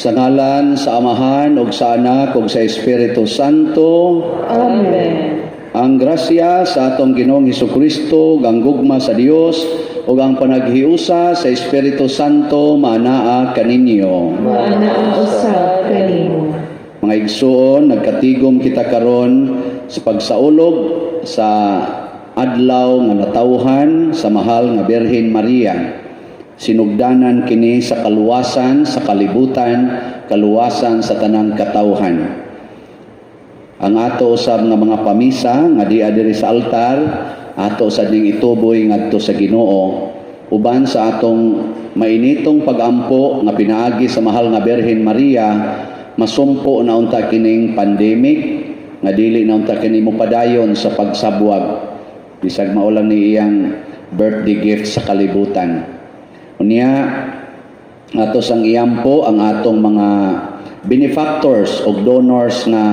Sa ngalan sa Amahan ug sa Anak ug sa Espiritu Santo. Amen. Ang grasya sa atong Ginoong Hesukristo, ug ang gugma sa Dios ug ang panaghiusa sa Espiritu Santo maanaa kaninyo. Maanaa usab kanimo. Mga igsuon, nagkatigom kita karon sa pagsaulog sa adlaw nga natawhan sa mahal nga Birhen Maria. Sinugdanan kini sa kaluwasan sa kalibutan, kaluwasan sa tanang katawhan. Ang ato usab nga mga pamisa nga dia diri sa altar, ato sad ning ituboy ngadto sa Ginoo uban sa atong mainitong pagampo nga pinaagi sa mahal nga Birhen Maria, masumpo na unta kining pandemic, nga dili na unta kini mopadayon sa pagsabwag bisag mao lang ni iyang birthday gift sa kalibutan. Unya ato sang iampo ang atong mga benefactors og donors nga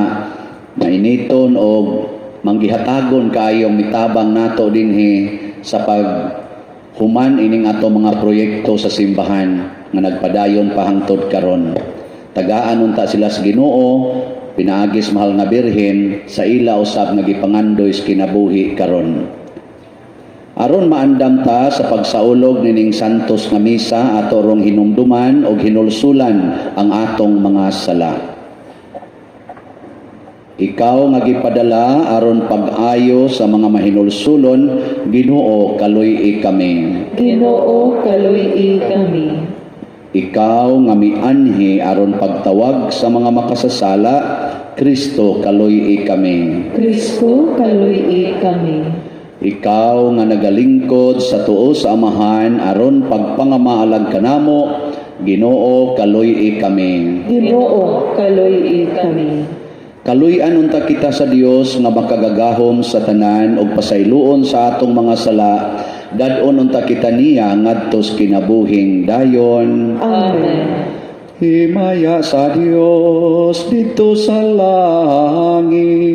mainiton og manggihatagon kaayong mitabang nato dinhi sa pag human ining ato mga proyekto sa simbahan nga nagpadayon pa hangtod karon. Tagaan unta sila sa Ginoo pinaagi sa mahal nga Birhen sa ila usab nga gipangandoy sa kinabuhi karon. Aron maandam ta sa pagsaulog nining santos nga misa, ato rong hinumduman og hinulsulan ang atong mga sala. Ikaw nga gipadala aron pag-ayo sa mga mahinulsulon, Ginoo, kaluy-i kami. Ginoo, kaluy-i kami. Ikaw nga mianhi aron pagtawag sa mga makasasala, Kristo, kaluy-i kami. Kristo, kaluy-i kami. Ikaw nga nagalingkod sa tuo sa Amahan aron pagpangamaalag kanamo, Ginoo, kaluy-i kami. Ginoo, kaluy-i kami. Kaluy-an unta kita sa Dios nga makagagahom sa tanan ug pasayloon sa atong mga sala. Dad-on unta kita niya ngadto sa kinabuhing dayon. Amen. Himaya sa Dios didto sa langit.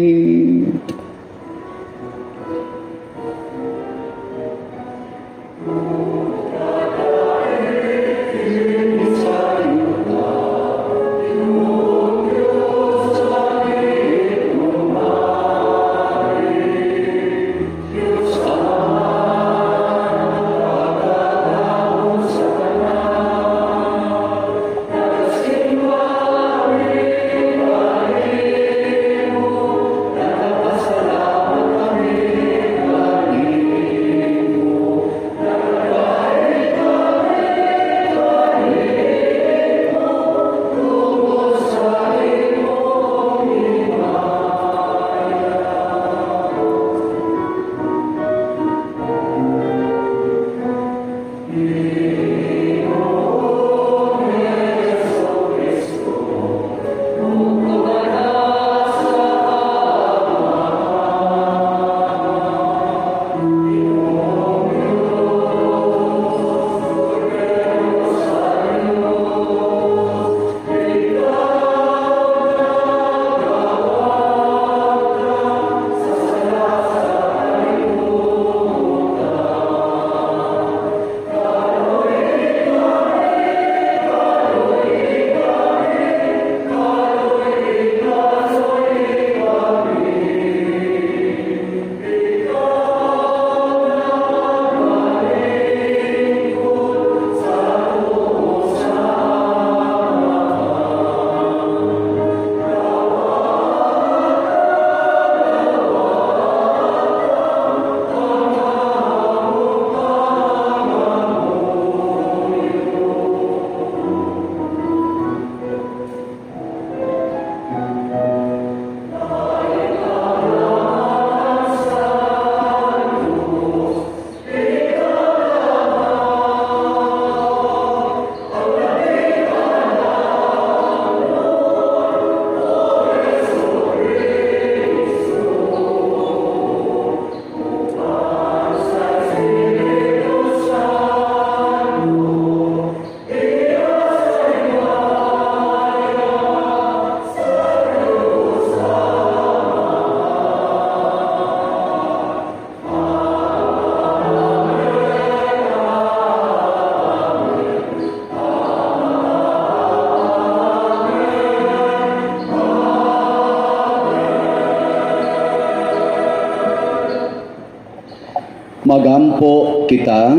Magampo kita.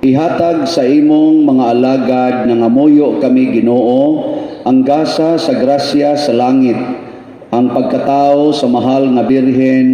Ihatag sa imong mga alagad nga nangamuyo kami, Ginoo, ang gasa sa grasya sa langit. Ang pagkatao sa mahal nga Birhen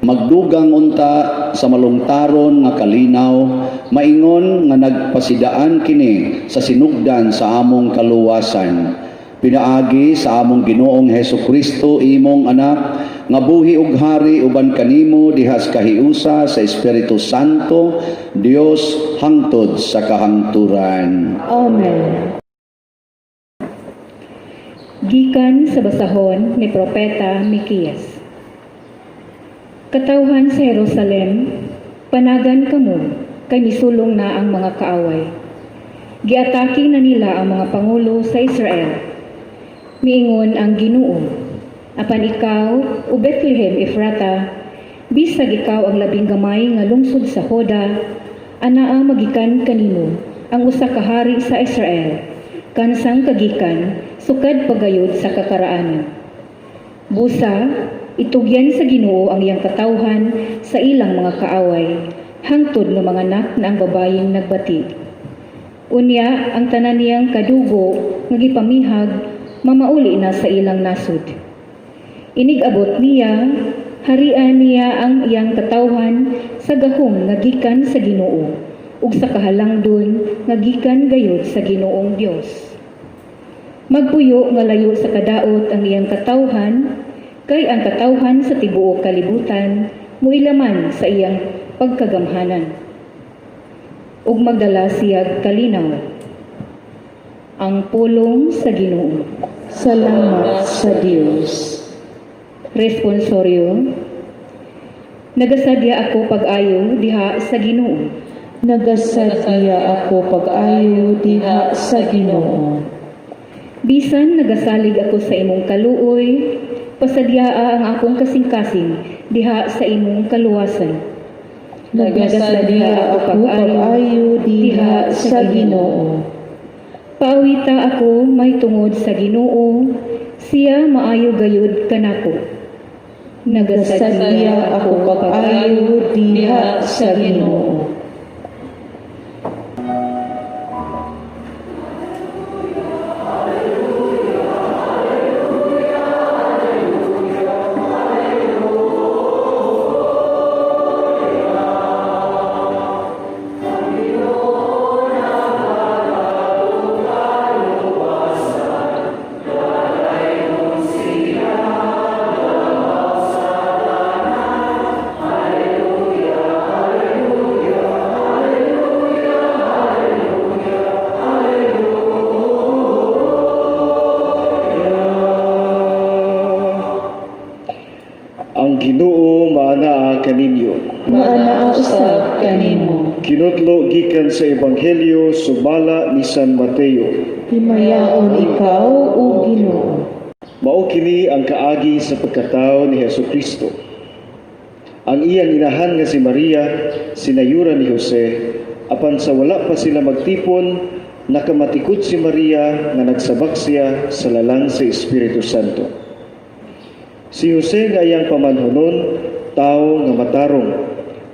magdugang unta sa malungtaron nga kalinaw, maingon nga nagpasidaan kini sa sinugdan sa among kaluwasan. Pinaagi sa among Ginoong Heso Kristo, imong anak, nga buhi ug hari uban kanimo diha sa kahiusa sa Espiritu Santo, Dios, hangtod sa kahangturan. Amen. Gikan sa basahon ni Propeta Mikias. Katawhan sa Jerusalem, panagan kamo kay misulong na ang mga kaaway. Giatake na nila ang mga pangulo sa Israel. Miingon ang Ginoo, apan ikaw, O Bethlehem Efrata, bisag ikaw ang labing gamay nga lungsod sa Juda, anaa magikan kanimo ang usa ka hari sa Israel, kansang kagikan sukad pa gayud sa kakaraanan. Busa, itugyan sa Ginoo ang iyang katawhan sa ilang mga kaaway, hangtod nga manganak na ang babayeng nagbati. Unya, ang tanan niyang kadugo nga gipamihag, mamauli na sa ilang nasod. Inig-abot niya, harian niya ang iyang katawhan sa gahom nga gikan sa Ginoo ug sa kahalangdon nga gikan gayud sa Ginoong Dios. Magpuyo nga layo sa kadaot ang iyang katawhan, kay ang katawhan sa tibuok kalibutan muilaman sa iyang pagkagamhanan. Ug magdala siyag kalinaw. Ang pulong sa Ginoo. Salamat sa Dios. Responsoryo. Nagasadya ako pag-ayo diha sa Ginoo. Nagasadya ako pag-ayo diha sa Ginoo. Bisan nagasalig ako sa imong kaluoy, pasadyaa ang akong kasing-kasing diha sa imong kaluwasan. Nagasadya ako pag-ayo diha sa Ginoo. Paawita ako mahitungod sa Ginoo, siya maayo gayud kanako. Nagasadya ako pag-ayo diha sa Ginoo. Ang Ginoo maanaa kaninyo. Maanaa usab kanimo. Kinutlo gikan sa Ebanghelyo sumala ni San Mateo. Himayaon ikaw, o Ginoo. Mao kini ang kaagi sa pagkatao ni Hesus Kristo. Ang iyang inahan nga si Maria, sinayura ni Jose, apan sa wala pa sila magtipon, nakamatikod si Maria nga nagsabak siya sa lalang sa Espiritu Santo. Si Jose nga iyang pamanhonon, tao nga matarong,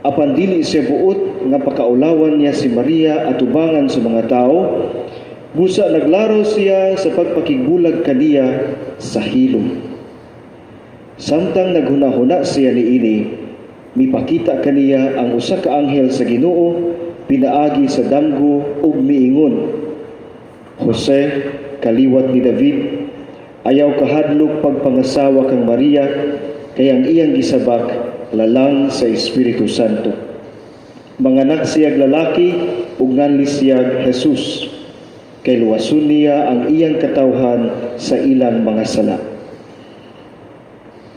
apan dili siya buot nga pakaulawan niya si Maria atubangan sa mga tao, busa naglaro siya sa pagpakigbulag kaniya sa hilom. Samtang naghunahuna siya niini, mipakita kaniya ang usa ka anghel sa Ginoo pinaagi sa damgo ug miingon, "Jose, kaliwat ni David, ayaw kahadlok pagpangasawa kang Maria, kay ang iyang gisabak lalang sa Espiritu Santo. Manganak siyag lalaki ug nganli siyag Jesus, kay luwason niya ang iyang katawhan sa ilang mga sala."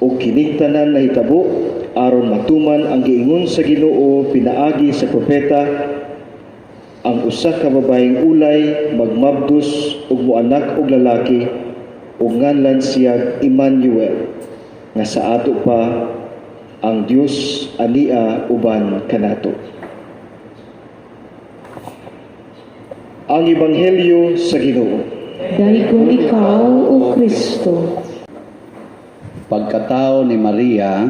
Ug kining tanan nahitabo aron matuman ang giingon sa Ginoo pinaagi sa propeta, ang usa ka babaeng ulay magmabdus ug moanak og lalaki ug nganlan siyag Emmanuel, nga sa ato pa ang Dios ania uban kanato. Ang Ebanghelyo sa Ginoo. Daygon ikaw, O Kristo. Pagkatao ni Maria.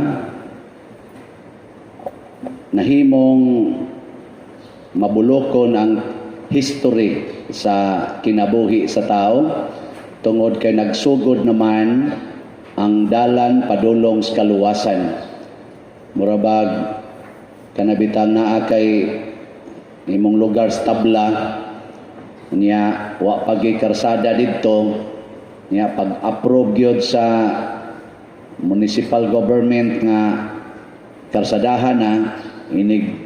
Nahimong mabulokon ang history sa kinabuhi sa tao tungod kay nagsugod naman ang dalan padulong sa kaluwasan. Murabag kanabitang naa kay imong lugar sa tabla niya, wa pagi karsada didto niya, pag-approve gyud sa municipal government nga karsadahan na, inig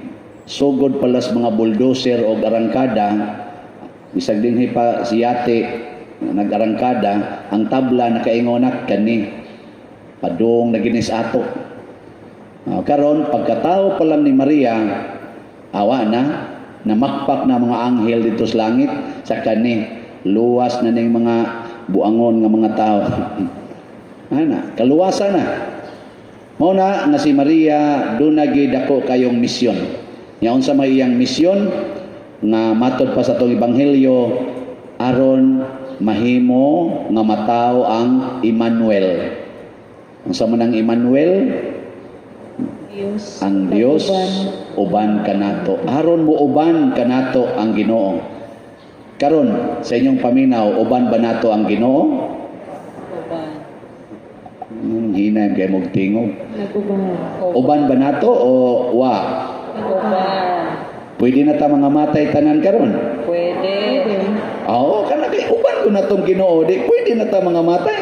sugod pala sa mga bulldozer o arangkada, bisag dinhi pa si yate nag-arangkada, ang tabla nakaingonak kani padung na ginis ato. Karon pagkatao pa lang ni Maria, awa na, namakpak na mga anghel dito sa langit sa kani luwas na ning mga buangon nga mga tao. Ana, kaluwasan na. Mao na nga si Maria duna gyud dako kayong misyon. Nya unsa may iyang misyon nga matod pa sa atong ebanghelyo? Aron mahimo nga matawo ang Emmanuel. Unsa man ang Emmanuel? Diyos, Ang Dios uban kanato. Aron mo uban kanato ang Ginoo. Karon sa inyong paminaw, uban ba nato ang Ginoo? Uban. Hinay kay mog tingog. Nag-uban. Uban ba nato o wa? Uban. Pwede na ta mga matay tanan karon? Pwede. Oo, kana kay uban ko na tong Ginoo, di pwede na ta mga matay.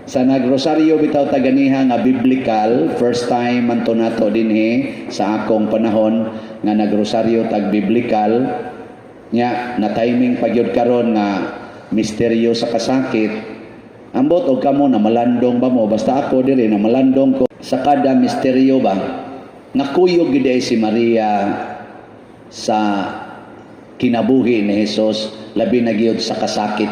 Sa nagrosaryo bitaw ta ganiha nga biblical, first time man to nato dinhi sa akong panahon nga nagrosaryo tag biblical nya, na timing pa gyud karon nga misteryo sa kasakit. Ambot og kamo na malandong ba mo, basta ako diri na malandong ko sa kada misteryo ba nga kuyog gyud ay si Maria sa kinabuhi ni Jesus, labi na gyud sa kasakit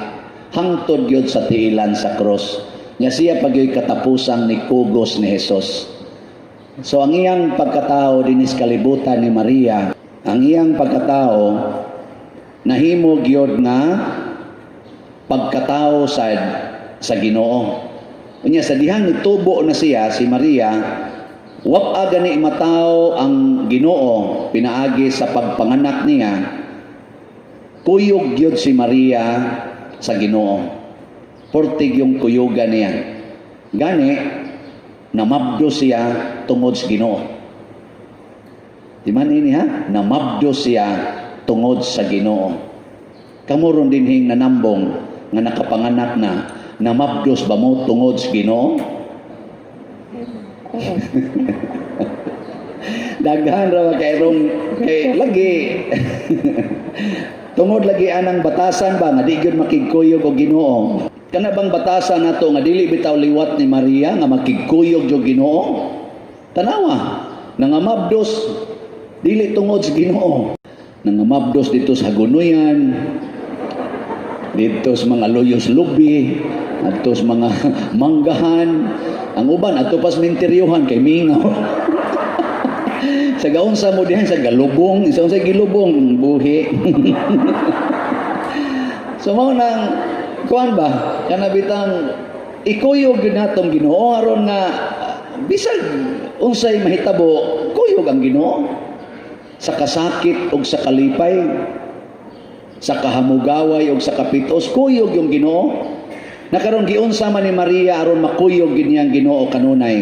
hangtod gyud sa tiilan sa cross. Nya siya pa gyud katapusang ni kugos ni Jesus. So ang iyang pagkatao dinis kalibutan ni Maria, ang iyang pagkatao nahimo gyud nga pagkatao sa Ginoo. Unya sa dihang nitubo na siya si Maria, wa gani matawo ang Ginoo pinaagi sa pagpanganak niya, kuyog gyud si Maria sa Ginoo. Portig yung kuyugan niya. Gani namabdo siya tungod sa Ginoo. Di man ini ha? Namabdo siya tungod sa Ginoo. Kamo ron dinhing nanambong nga nakapanganak na, namabdos ba mo tungod sa Ginoo? Oo. Daghan ra kay rong kay lagi. Tungod lagi anang batasan ba nga di gyud makigkuyog og Ginoo. Kana bang batasan nato nga dili bitaw liwat ni Maria nga makigkuyog og Ginoo? Tanawa, nangamabdos dili tungod sa Ginoo. Nangamabdos dito sa Hagunoyan, dito sa mga Loyos Lubi, adto sa mga Manggahan, ang uban adto pa sa Minteryohan kay mingaw. Sa gaunsa mo dihan sa galubong, isa sa gilubong buhi. So mao nang kuan ba, kana bitang ikuyog gyud natong Ginoo aron nga bisag unsay mahitabo, kuyog ang Ginoo sa kasakit ug sa kalipay, sa kahamugaway ug sa kapitos, kuyog yung Ginoo. Nakaron giunsa man ni Maria aron makuyog gid niyang Ginoo kanunay?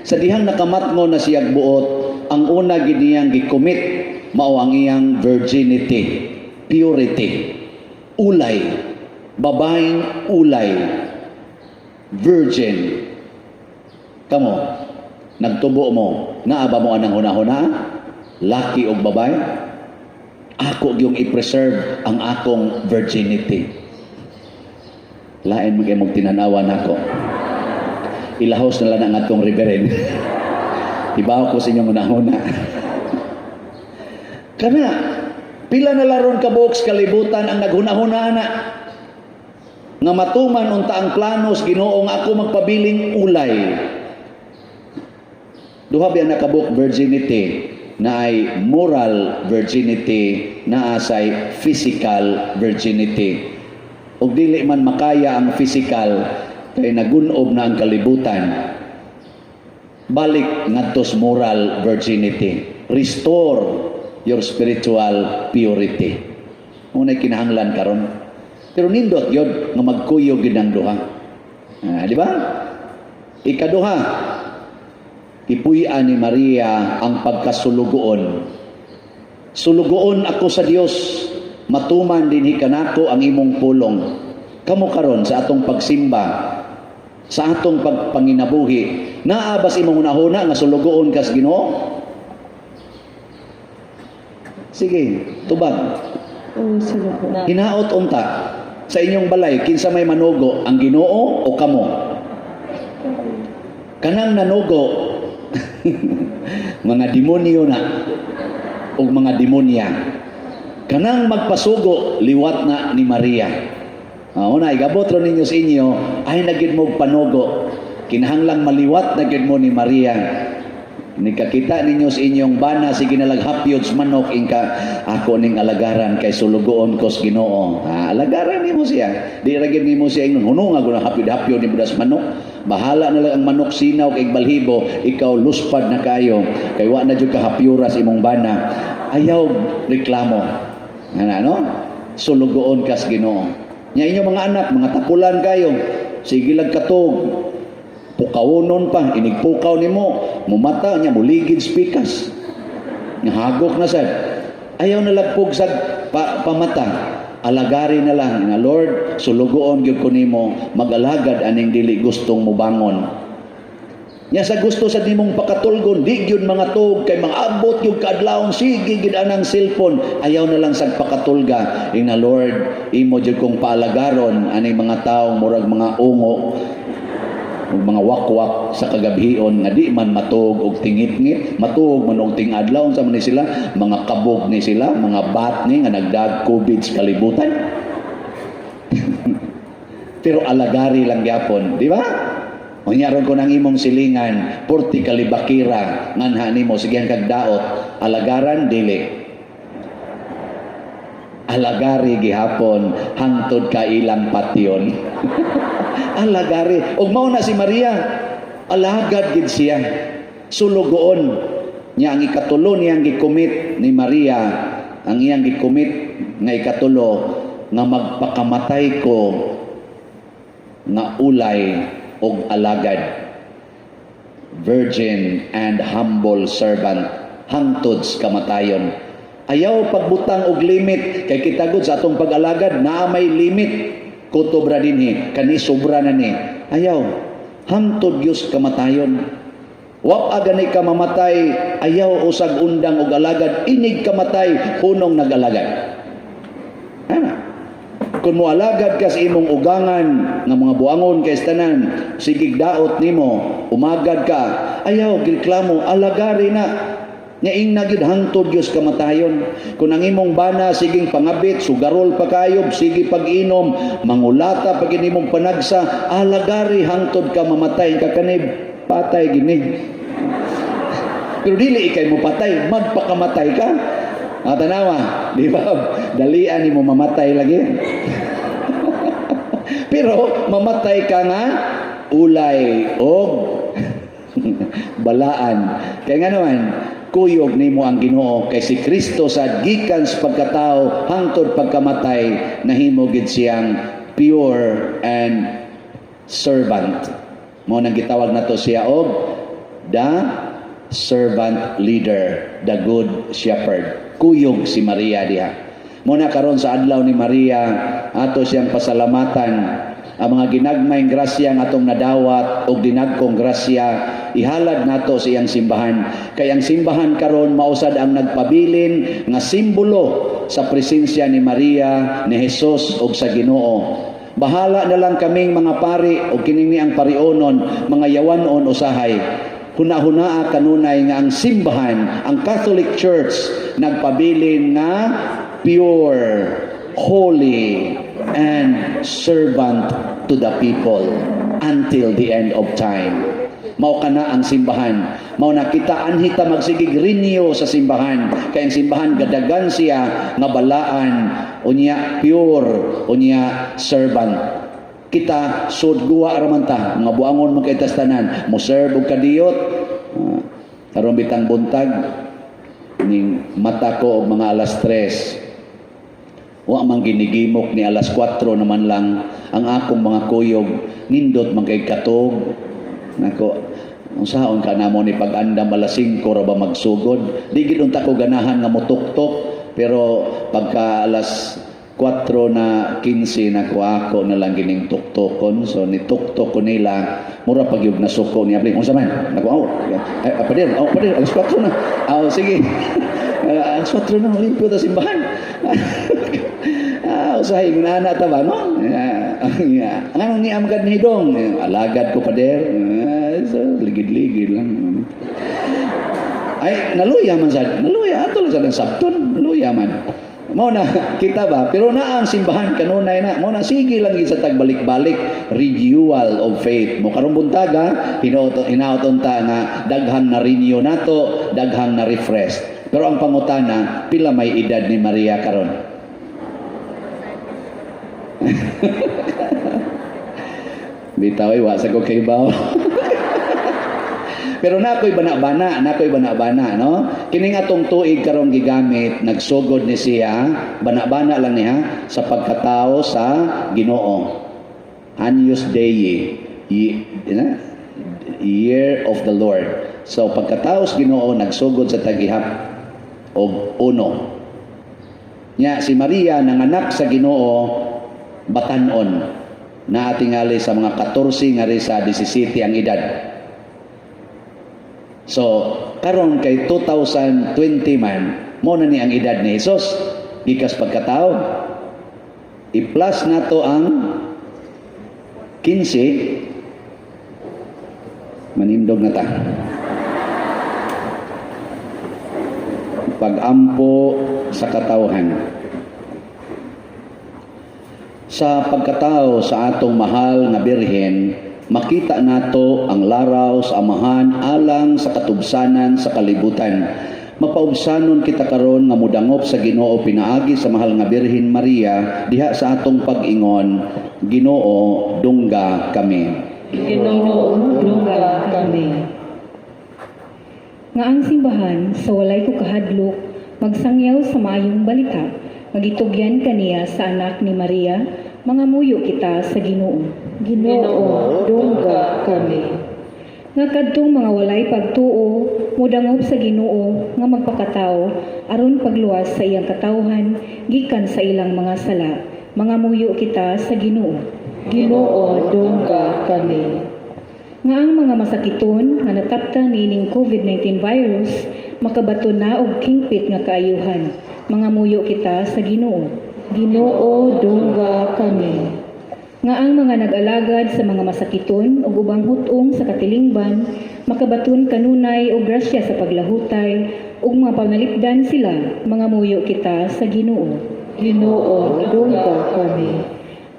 Sa dihang nakamatngon na siyag buot, ang una gid niyang gi-commit mao ang iyang virginity, purity, ulay, babaeng ulay, virgin. Kamo, nagtubo mo, naa ba mo anang hunahuna? Laki og babae? Ako yung i-preserve ang akong virginity. Lain mo kay mong tinanawa nako. Ilahos na lang ang atong reverend. Ibaw ko sa inyong hunahuna. Kana, pila na laron kabuok sa kalibutan ang naghunahuna na nga matuman unta ang planos Ginoo nga ako magpabiling ulay. Duha biya nakabuok virginity, na ay moral virginity, na asay physical virginity. Ug dili man makaya ang physical kay nagunob na ang kalibutan. Balik ngadto sa moral virginity. Restore your spiritual purity. Unay kinahanglan karon. Pero nindot yun nga magkuyog gyud ang duha. Ah, di ba? Ikaduha, gipuy-an ni Maria ang pagkasulugoon. "Sulugoon ako sa Dios, matuman dinhi kanako ang imong pulong." Kamo karon sa atong pagsimba, sa atong pagpanginabuhi, naa bas imong hunahuna nga sulugoon kas Ginoo? Sige, tubag. Oo, sulugo. Hinaot unta sa inyong balay, kinsa may manugo, ang Ginoo o kamo? Kanang nanugo, mga demonyo na o mga demonya. Kanang magpasugo, liwat na ni Maria. Ah, una, igabot ro ninyo sa inyo, ay na gyud mo panugo. Kinahanglang maliwat na gyud mo ni Maria. Nikakita ninyo sa inyong bana, sige na lag hapyod sa manok, ingka, "Ako ning alagaran kay sulugoon ko sa Ginoo." Ah, alagaran nimo siya. Di ra gyud nimo siya ingnon, "Huno nga guna hapyod-hapyod ni budas manok." Bahala na lang ang manok sinaw kay balhibo, ikaw luspad na kayo. Kay wa na jud ka hapyura sa imong bana. Ayaw reklamo. Ana no? Sulugoon kas Ginoo. Nya inyo mga anak, mga tapulan kayo. Sige lag katog, pukawonon pa, inigpukaw nimo, mumata niya, muligid spikas. Nga hagok na sad. Ayaw na lagpog sa pamata. Alagari na lang nga, "Lord, sulugoon gyud ko nimo, mag-alagad aning dili gustong mubangon." Nya sa gusto sa nimong pakatulgon, di gyud mga tug kay mga-abot gyud kaadlawon, sige gyud anang cellphone. Ayaw na lang sa pakatulga. Ina, "Lord, imo jud kong paalagaron aning mga tawo murag mga ungo ug mga wakwak sa kagabhion nga di man matuog og tingit-ngit, matuog man og tingadlaw. Unsa man ni sila, mga kabog ni sila, mga bat ni nga nagdag COVID sa kalibutan." Pero alagari lang gyapon, di ba? Unya ron ko nang imong silingan, purti kalibakira, nganha nimo sige kag daot, alagaran dili. Alagari gihapon hangtod ka ilang patyon. Alagari. Ug mao na si Maria, alagad gid siya. Sulugoon. Nya ang ikatulo niyang gicommit ni Maria, ang iyang gicommit nga ikatulo nga magpakamatay ko nga ulay og alagad. Virgin and humble servant hangtod sa kamatayon. Ayaw pagbutang og limit kay kita gud sa atong pag-alagad naa may limit. Kutob ra dinhi, kani sobra na ni. Ayaw hangtod gyud sa kamatayon. Wa pa gani ka mamatay, ayaw usag undang og alagad, inig kamatay hunong nag-alagad. Ana. Kung moalagad ka sa imong ugangan nga mga buangon kay tanan, sigig daot nimo, umagad ka, ayaw gireklamo, alagari na. Nya ingna gyud hangtod gyud kamatayon. Kung ang imong bana siging pangabit, sugarol pa kayo, sige pag-inom, mangulata pag imong panagsa, alagari hangtod ka mamatay ka kanib patay gini. Pero dili ikay mo patay, magpakamatay ka. Ah, tanawa, di ba? Dalian nimo mamatay lagi. Pero mamatay ka nga ulay og balaan. Kaya nga naman, kuyog nimo ang Ginoo kay si Kristo sa gikan sa pagkatao hangtod pagkamatay nahimo gid siyang pure and servant. Mao nang gitawag nato siya og the servant leader, the good shepherd. Kuyog si Maria diha. Mao na karon sa adlaw ni Maria, ato siyang pasalamatan ang mga ginagmayng grasya nga atong nadawat og dinagkong grasya ihalad nato sa iyang simbahan, kay ang simbahan karon mausad ang nagpabilin nga simbolo sa presensya ni Maria, ni Jesus ug sa Ginoo. Bahala na lang kaming mga pari o kining ni ang parionon, mga yawanon usahay. Huna-hunaa kanunay nga ang simbahan, ang Catholic Church, nagpabilin nga pure, holy, and servant to the people until the end of time. Mao kana ang simbahan. Mao na kita anhi ta magsigig renew sa simbahan. Kay ang simbahan gadagan siya nga balaan, unya pure, unya servant. Kita sudguwa ra man ta, mga buangon man kay tas tanan, mo serve og kadiyot. Karon bitang buntag ning mata ko og mga alas 3. Wa man ginigimok ni alas 4 naman lang ang akong mga kuyog, nindot man kay katog. Nako, unsaon ka namo ni pag-andam, alas 5 ra ba magsugod? Di gid unta ko ganahan nga motuktok, pero pagka alas 4 na 15 na ko, ako na lang gining tuktokon. So nituktok ko nila, mura pag yung nasuko niya. Unsa man? Nako, oh, ay, ah, pader, oh, pader, alas 4 na. Ah, sige. Ah, alas 4 na, limpyo ta simbahan. Ah, usahay gunana ta ba, no? Ah, yeah. Anong ni amgad ni dong? Alagad ko, pader. Ah, so, ligid-ligid lang. Ay, naluya man sa, naluya, ato lang sa ng sabton, naluya man. Mao na, kita ba? Pero na ang simbahan kanunay na. Mao na, sige lang gid sa tagbalik-balik, renewal of faith. Mo karong buntaga, hinaut hinaut ta nga daghan na renew nato, daghan na refresh. Pero ang pangutana, pila may edad ni Maria karon? Bitaw ay wa sa ko kay baw. Pero nakoy bana-bana, nakoy bana-bana, no? Kining atong tuig karong gigamit, nagsugod ni siya, bana-bana lang niya sa pagkatao sa Ginoo. Agnus Dei, na? Year of the Lord. So pagkatao sa Ginoo, nagsugod sa tagihap og uno. Nya si Maria nanganak sa Ginoo batanon na tingali sa mga 14 ngari sa 17 ang edad. So, karon kay 2020 man, mo na ni ang edad ni Jesus gikas pagkatao. I-plus nato ang 15, manindog na ta. Pag-ampo sa katawhan. Sa pagkatao sa atong mahal nga Birhen, makita nato ang laraw sa Amahan alang sa katubsanan sa kalibutan. Mapaubsanon kita karon nga mudangop sa Ginoo pinaagi sa mahal nga Birhen Maria diha sa atong pag-ingon, "Ginoo, dungga kami." Ginoo, dungga kami. Nga ang simbahan sa walay ko kahadlok magsangyaw sa maayong balita nga gitugyan kaniya sa anak ni Maria, mangamuyo kita sa Ginoo. Ginoo, dungga kami. Nga kadtong mga walay pagtuo mudangop sa Ginoo nga magpakatao aron pagluwas sa iyang katawhan gikan sa ilang mga sala, mangamuyo kita sa Ginoo. Ginoo, dungga kami. Nga ang mga masakiton nga nataptan niining COVID-19 virus makabaton na og kingpit nga kaayuhan, mangamuyo kita sa Ginoo. Ginoo, dungga kami. Nga ang mga nag-alagad sa mga masakiton ug ubang hut-ong sa katilingban makabaton kanunay og grasya sa paglahutay ug mga panalipdan sila, mangamuyo kita sa Ginoo. Ginoo, dungga kami.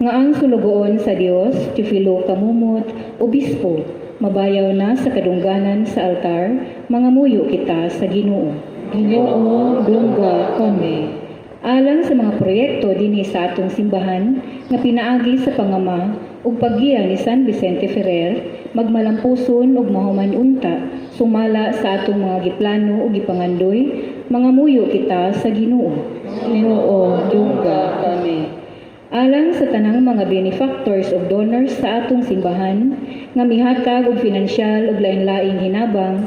Nga ang sulugoon sa Dios, Teofilo Camomot, Obispo, mabayaw na sa kadungganan sa altar, mangamuyo kita sa Ginoo. Ginoo, dungga kami. Alang sa mga proyekto dinhi sa atong simbahan nga pinaagi sa pangama ug paggiya ni San Vicente Ferrer, magmalampuson ug mahuman unta sumala sa atong mga giplano ug gipangandoy, mangamuyo kita sa Ginoo. Ginoo, dungga kami. Alang sa tanang mga benefactors ug donors sa atong simbahan nga mihatag og finansyal ug lain-laing hinabang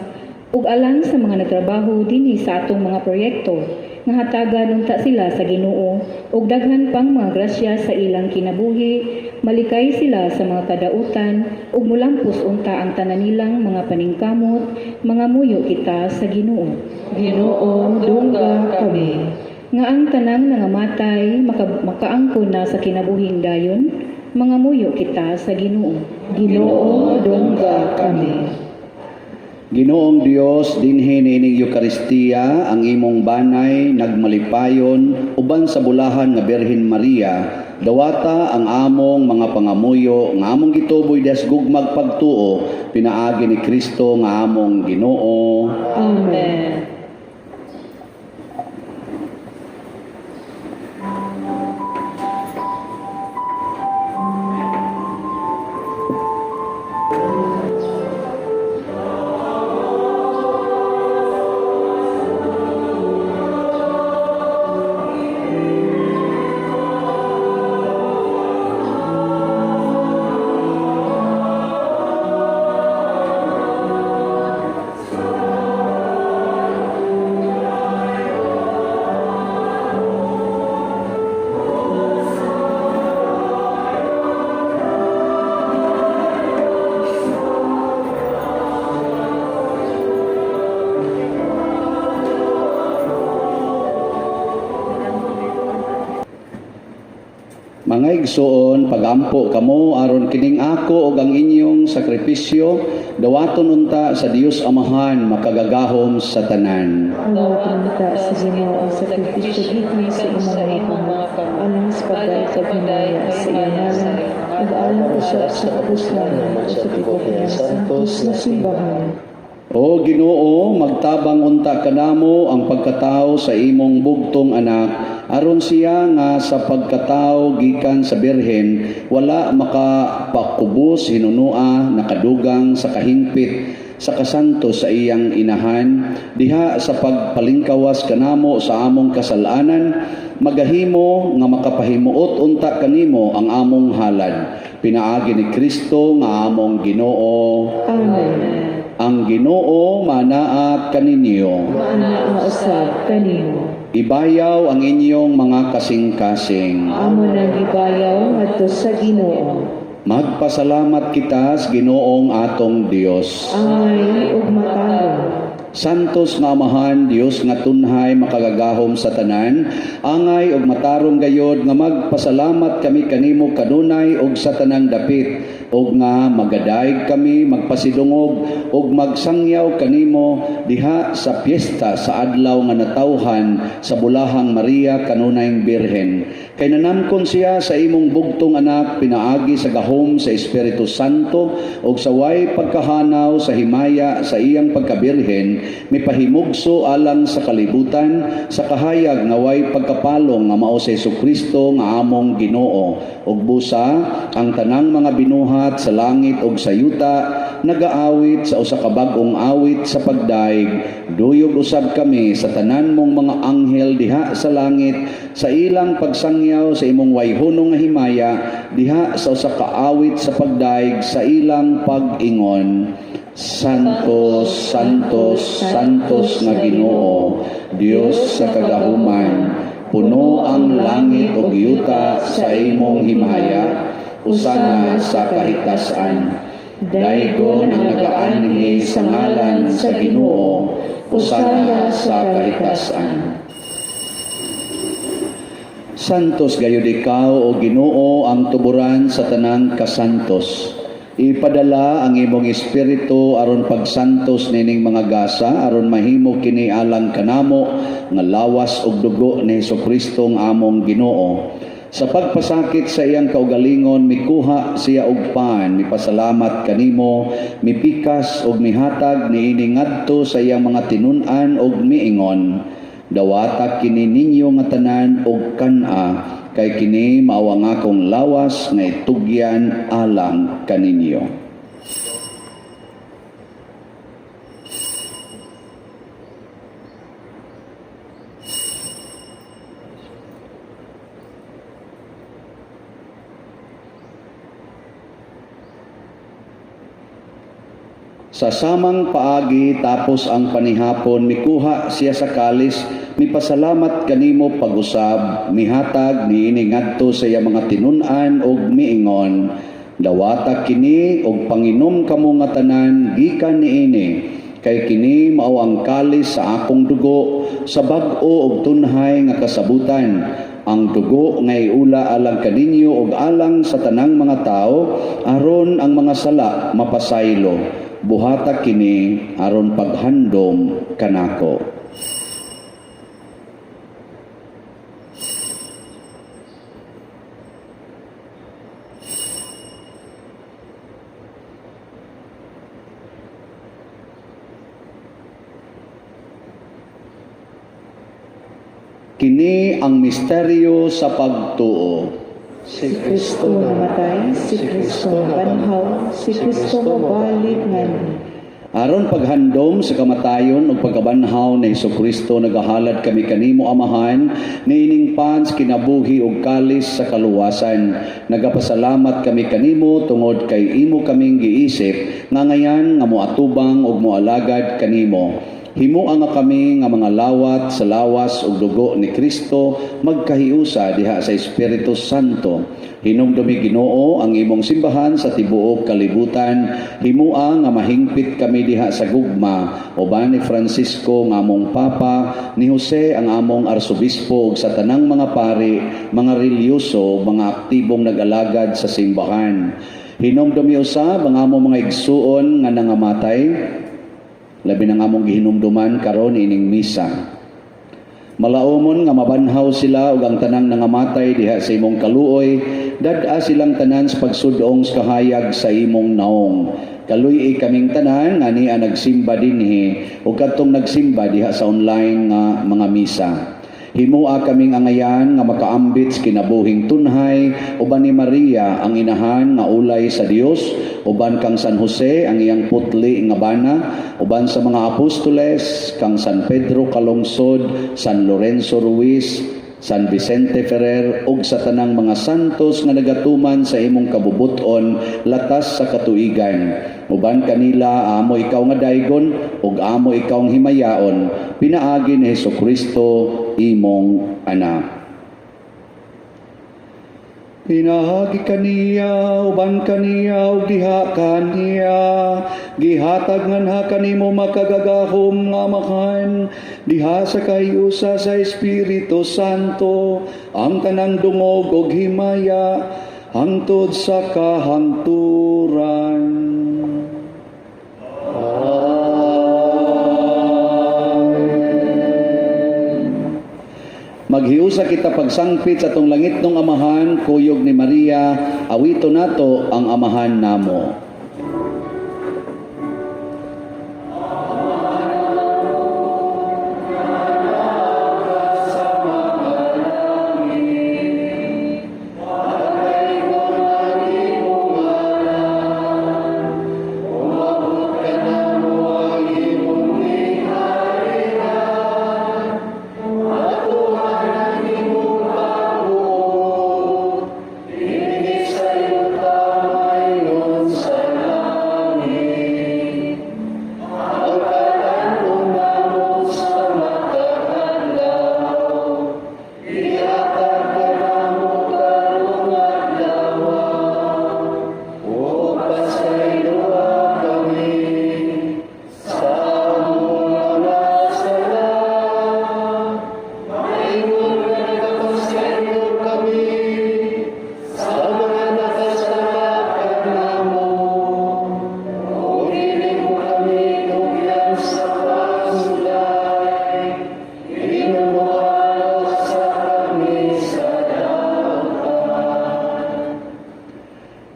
ug alang sa mga nagtrabaho dinhi sa atong mga proyekto nga hatagan unta sila sa Ginoo og daghan pang mga grasya sa ilang kinabuhi, malikay sila sa mga kadautan ug mulampos unta ang tanan nilang mga paningkamot, mangamuyo kita sa Ginoo. Ginoo, dungga kami. Nga ang tanang nangamatay makaangkon na sa kinabuhing dayon, mangamuyo kita sa Ginoo. Ginoo, dungga kami. Ginoong Dios, dinhi niining Eukaristiya ang imong banay nagmalipayon uban sa bulahan nga Birhen Maria. Dawata ang among mga pangamuyo nga among gituboy des gugmag pagtuo pinaagi ni Kristo nga among Ginoo. Amen. Mga igsoon, pagampo kamo aron kining ako ug ang inyong sakripisyo dawaton unta sa Dios Amahan makagagahom sa tanan. Dawaton unta sa Ginoo ang sakripisyo gikan sa imong mga kamot, alang sa pagdayeg kag himaya sa iyang ngalan, ug alang usab sa kapuslanan ug sa tibuok niyang santos nga simbahan. O Ginoo, magtabang unta kanamo ang pagkatao sa imong bugtong anak, aron siya nga sa pagkatao gikan sa birhen wala makapakubos hinunua, nakadugang sa kahingpit sa kasanto sa iyang inahan diha sa pagpalingkawas kanamo sa among kasalanan, magahimo nga makapahimuot unta kanimo ang among halad pinaagi ni Kristo nga among Ginoo. Amen. Ang Ginoo manaa kaninyo. Maanaa usab kanimo. Ibayaw ang inyong mga kasing-kasing. Amo nang gibayaw ngadto sa Ginoo. Magpasalamat kita sa Ginoong atong Dios. Angay ug matarong. Santos nga Amahan, Dios nga tunhay makagagahom sa tanan, angay ug matarong gayod nga magpasalamat kami kanimo kanunay ug sa tanang dapit, ug nga magadayeg kami, magpasidungog ug magsangyaw kanimo diha sa piyesta sa adlaw nga natawhan sa bulahang Maria kanunayng Birhen. Kay nanamkon siya sa imong bugtong anak pinaagi sa gahom sa Espiritu Santo ug sa way pagkahanaw sa himaya sa iyang pagkabirhen, mipahimugso alang sa kalibutan sa kahayag nga way pagkapalong nga mao si Kristo nga among Ginoo. Ug busa ang tanang mga binuhat sa langit ug sa yuta nagaawit sa usa ka bag-ong awit sa pagdayeg. Duyog usab kami sa tanan mong mga anghel diha sa langit sa ilang pagsangyaw sa imong wayhunong nga himaya diha sa usa ka awit sa pagdayeg sa ilang pag-ingon: Santos, Santos, Santos nga Ginoo, Dios sa kagahuman, puno ang langit ug yuta sa imong himaya, usana sa kahitasan. Daygon ang nagaanhi sa ngalan sa Ginoo, usana sa kahitasan. Santos gayud ikaw, o Ginoo, ang tuburan sa tanang kasantos. Ipadala ang imong espiritu aron pagsantos nining mga gasa aron mahimo kini alang kanamo nga lawas ug dugo ni Hesukristo nga among Ginoo. Sa pagpasakit sa iyang kaugalingon, mikuha siya og pan, mipasalamat kanimo, mipikas ug mihatag niini ngadto sa iyang mga tinun-an ug miingon: "Dawata kini ninyo nga tanan og kan-a, kay kini mao ang akong lawas nga itugyan alang kaninyo." Sa samang paagi, tapos ang panihapon, mikuha siya sa kalis, mipasalamat kanimo pag-usab, mihatag niini ngadto sa iyang mga tinun-an ug miingon: "Dawata kini ug panginom kamo nga tanan gikan niini, kay kini mao ang kalis sa akong dugo sa bag-o ug tunhay nga kasabutan, ang dugo nga iula alang kaninyo ug alang sa tanang mga tawo aron ang mga sala mapasaylo. Buhata kini aron paghandom kanako." Kini ang misteryo sa pagtuo. Si Kristo namatay, si Kristo nabanhaw, si Kristo mobalik nganhi. Aron paghandom sa kamatayon ug pagkabanhaw ni Hesukristo, nagahalad kami kanimo, Amahan, niining pan sa kinabuhi ug kalis sa kaluwasan. Nagapasalamat kami kanimo tungod kay imo kaming giisip nga ngayan nga moatubang ug moalagad kanimo. Himua nga kami nga mga lawat sa lawas ug dugo ni Kristo magkahiusa diha sa Espiritu Santo. Hinumdumi, Ginoo, ang imong simbahan sa tibuok kalibutan. Himua nga mahingpit kami diha sa gugma uban ni Francisco nga among Papa, ni Jose ang among arsobispo ug sa tanang mga pari, mga relihiyoso, mga aktibong nag-alagad sa simbahan. Hinumdumi usab ang among mga igsuon nga nangamatay, labi nang among gihinumduman karon ining misa. Malaumon nga mabanhaw sila ug ang tanang nangamatay diha sa imong kaluoy, dad-a silang tanan sa pagsudong sa kahayag sa imong naong. Kaluy-i kaming tanan nga nia nagsimba dinhi ug kadtong nagsimba diha sa online nga mga misa. Himua kaming angayan nga makaambit sa kinabuhing tunhay uban ni Maria ang inahan nga ulay sa Dios, uban kang San Jose ang iyang putli nga bana, uban sa mga apostoles, kang San Pedro Calungsod, San Lorenzo Ruiz, San Vicente Ferrer ug sa tanang mga santos nga nagatuman sa imong kabubut-on latas sa katuigan. Uban kanila amo ikaw nga daygon ug amo ikaw ang himayaon pinaagi ni Hesukristo, imong anak. Pinaagi kaniya, uban kaniya, ug diha kaniya, gihatag nganha kanimo makagagahom nga Amahan, diha sa kahiusa sa Espiritu Santo, ang tanang dungog ug himaya, hangtod sa kahangturan. Amen. Maghiusa kita pagsangpit sa atong langitnong Amahan, kuyog ni Maria, awito nato ang Amahan namo.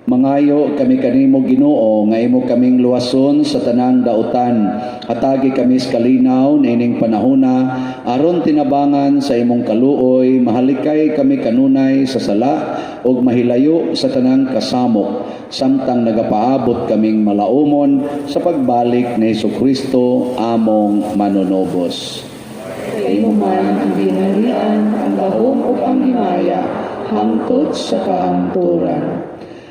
Mangayo kami kanimo, Ginoo, nga imo kaming luwason sa tanang dautan. Hatagi kami sa kalinaw niining panahona aron tinabangan sa imong kaluoy mahalikay kami kanunay sa sala ug mahilayo sa tanang kasamok samtang nagapaabot kaming malaumon sa pagbalik ni Kristo among manunubos. Kay imo man ang gingharian, ang gahom ug ang himaya, hangtod sa kahangturan.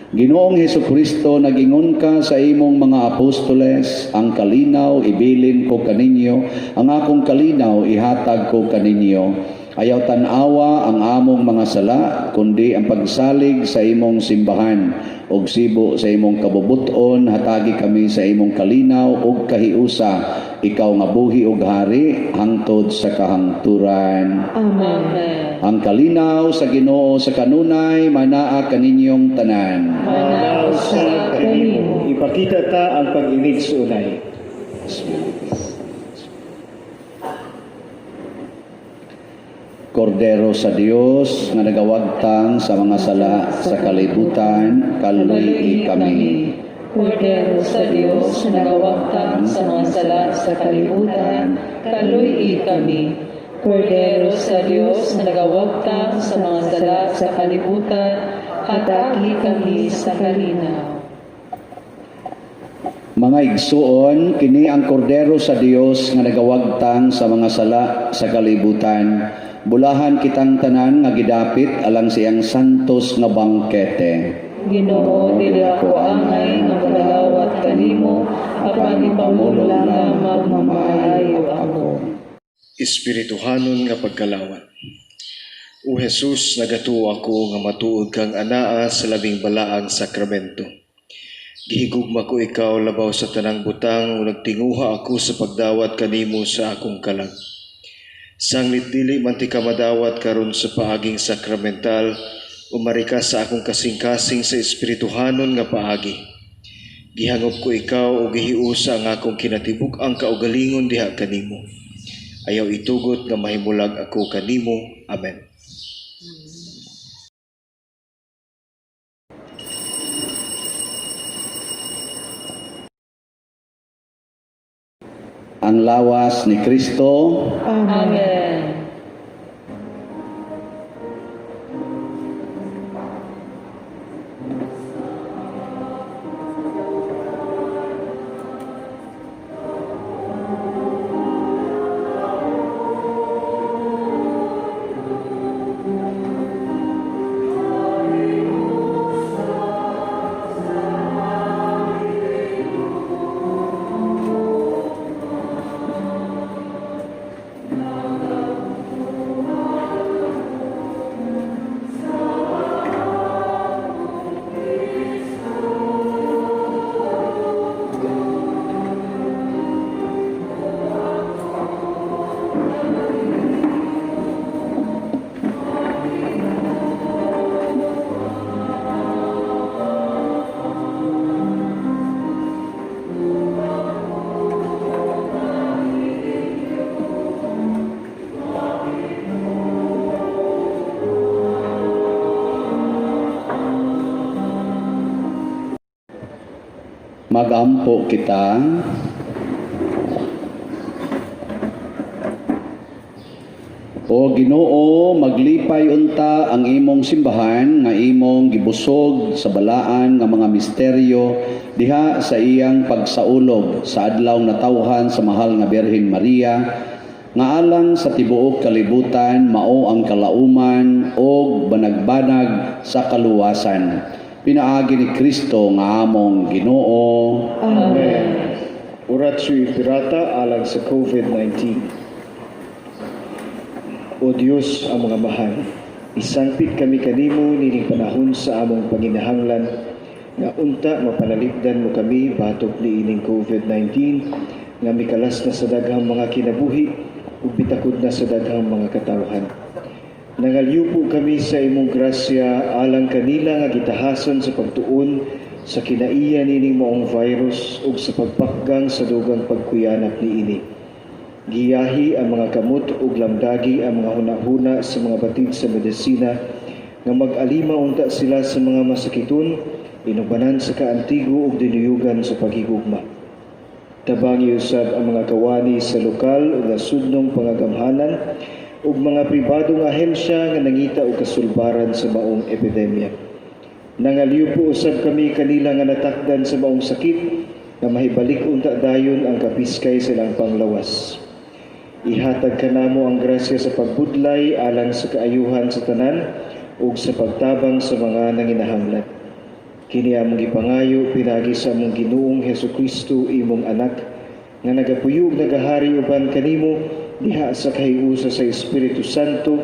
Ginoong Hesus Kristo, nagingon ka sa imong mga apostoles, "Ang kalinaw ibilin ko kaninyo, ang akong kalinaw ihatag ko kaninyo." Ayaw tan-awa ang among mga sala, kundi ang pagsalig sa imong simbahan. Og sibo sa imong kabubuton, hatagi kami sa imong kalinaw ug kahiusa. Ikaw nga buhi ug hari hangtod sa kahangturan. Amen. Amen. Ang kalinaw sa Ginoo sa kanunay manaa kaninyong tanan. Manaa usab kanimo. Ipakita ta ang pag-inigsuonay. Kordero sa Dios nga nagawagtang sa mga sala sa kalibutan, kaluy kami. Kordero sa Dios na nagawagtang sa mga sala sa kalibutan, kaluy kami. Kordero sa Dios na nagawagtang sa mga sala sa kalibutan, hatagi kami sa kalinaw. Mga igsuon, kini ang kordero sa Dios nga nagawagtang sa mga sala sa kalibutan. Bulahan kitang tanan nga gidapit alang sa iyang santos nga bangkete. Ginoo, dili ako angay nga molalawat. kanimo, apan ipamulong lamang nga maayo ako. Espirituhanon nga pagkalawat. O Jesus, nagatuo ako nga matuod kang anaa sa labing balaang sakramento. Gihigugma ko ikaw labaw sa tanang butang ug nagtinguha ako sa pagdawat kanimo sa akong kalag. Sanglit dili man tika madawat karon sa paaging sakramental, umari ka sa akong kasing-kasing sa espirituhanon nga paagi. Gihangop ko ikaw ug gihiusa ang akong kinatibuk-ang kaugalingon diha kanimo. Ayaw itugot nga mahimulag ako kanimo. Amen. Ang lawas ni Kristo. Amen. Amen. Magampo kita. O Ginoo, maglipay unta ang imong simbahan nga imong gibusog sa balaan nga mga misteryo diha sa iyang pagsaulog sa adlaw natawhan sa mahal nga Birhen Maria, nga alang sa tibuok kalibutan mao ang kalauman og banagbanag sa kaluwasan. Pinaagi ni Kristo nga among Ginoo. Amen. Oratio Imperata alang sa COVID-19. O Dios, ang mga mahal, isangpit kami kanimo nining panahon sa among panginahanglan nga unta mapanalipdan mo kami batok niining COVID-19 nga mikalas na sa daghang mga kinabuhi ug bitakod na sa daghang mga katawhan. Nangalyupo kami sa imong grasya alang kanila nga gitahason sa pagtuon sa kinaiya nining maong virus ug sa pagpakgang sa dugang pagkuyanap niini. Giyahi ang mga kamot ug lamdagi ang mga hunahuna sa mga batid sa medisina nga mag-alima unta sila sa mga masakiton, inubanan sa kaantigo ug dinuyugan sa paghigugma. Tabangi usab ang mga kawani sa lokal ug nasudnong pangagamhanan ug mga pribadong ahensya nga nangita og kasulbaran sa maong epidemya. Nangalyupo usab kami kanila nga natakdan sa maong sakit nga mahibalik unta dayon ang kapiskay silang panglawas. Ihatag kanamo ang grasya sa pagbudlay alang sa kaayuhan sa tanan ug sa pagtabang sa mga nanginahanglan. Kini among gipangayo pinaagi sa among Ginoong Hesukristo, imong anak, nga nagapuyo ug nagahari uban kanimo diha sa kahiusa sa Espiritu Santo,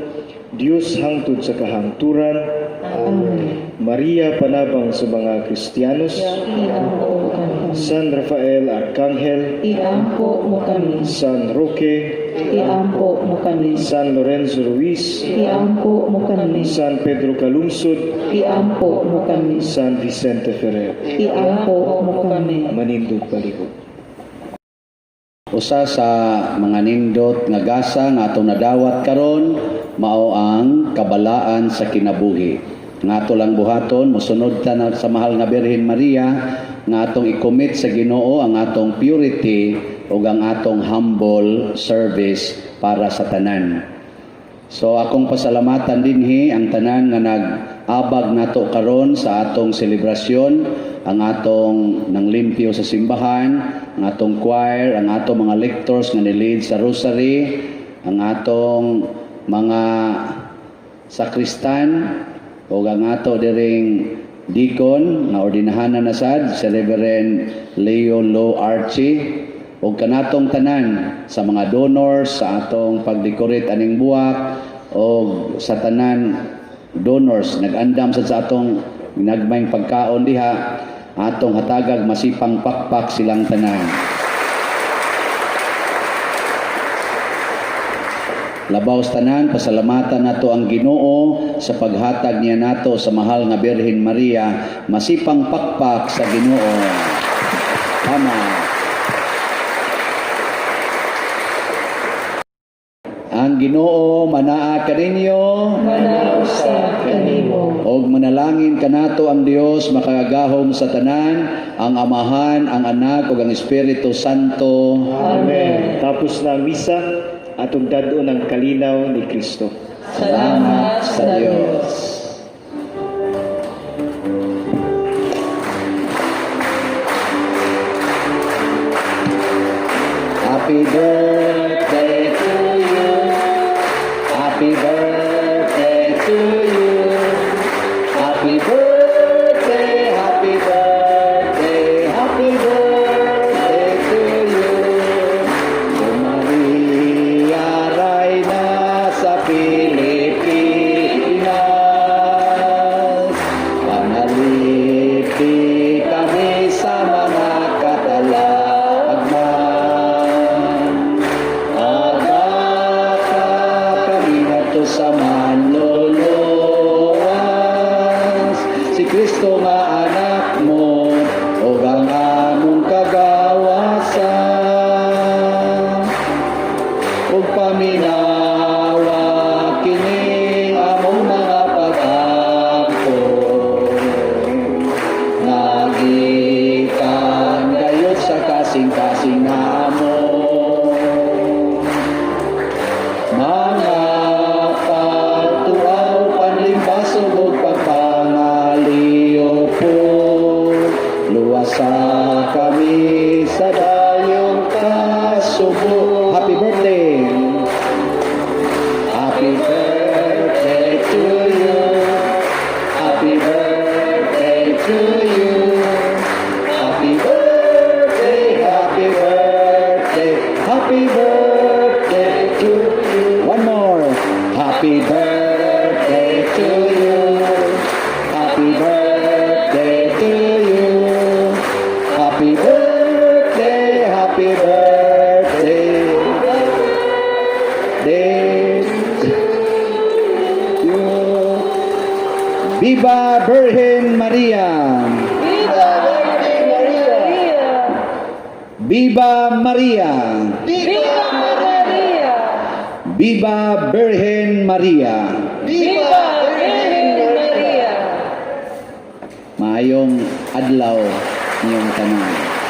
Dios hangtod sa kahangturan. Amen. Maria, panabang sa mga Kristiyanos. Iampo mo kami. San Rafael Arcangel, Iampo mo kami. San Roque, Iampo mo kami. San Lorenzo Ruiz, Iampo mo kami. San Pedro Calungsod, Iampo mo kami. San Vicente Ferrer. Iampo mo kami. Manindog palihog. Usa sa mga nindot nga gasa nga atong nadawat karon mao ang kabalaan sa kinabuhi. Nga ato lang buhaton, mosunod ta na sa mahal nga Birhen Maria nga atong i-commit sa Ginoo ang atong purity ug ang atong humble service para sa tanan. So akong pasalamatan dinhi ang tanan nga nag-abag nato karon sa atong selebrasyon, ang atong nanglimpyo sa simbahan, ang atong choir, ang atong mga lectors nga ni-lead sa rosary, ang atong mga sakristan ug ang ato diring deacon nga ordinahanan na sad, si Reverend Leo Lo Archie, ug kanatong tanan sa mga donors sa atong pag-decorate aning buwak og sa tanan donors nag-andam sad sa atong ginagmayng pagkaon diha, atong hatagag masipang pakpak silang tanan. Labaw sa tanan, pasalamatan nato ang Ginoo sa paghatag niya nato sa mahal nga Birhen Maria. Masipang pakpak sa Ginoo. Tama. Ang Ginoo manaa kaninyo. Manaa usab kanimo. Og manalangin kanato ang Dios makagagahom sa tanan, ang Amahan, ang Anak ug ang Espiritu Santo. Amen. Tapos na ang misa, atong dad-on ang kalinaw ni Kristo. Salamat sa Dios. Happy birthday to you. Happy birthday to you. Happy birthday, happy birthday, happy birthday to you. O Maria, Reyna sa Pilipinas, panalipdi kami sa mga katalagman. Adaka kami nato sa manlolowas, si Kristo nga anak mo, ug ang among kagawasan. Ug paminawa kini among mga pag-ampo. Nga gikan gayod sa kasing-kasing namo. Mga pagtuaw, panlimbasog ug pagpangaliupo, luwasa kami sa dayong kasubo. Happy birthday! Happy birthday to you. Happy birthday to you. Happy birthday, happy birthday, happy birthday to you. One more. Happy birthday to you. Happy birthday to you. Happy birthday, happy birthday. Day to you. Viva Virgen Maria! Viva Virgen Maria! Viva Maria! Viva Maria! Viva Virgen Maria! Viva Virgen Maria! Maayong adlaw niyong tanan.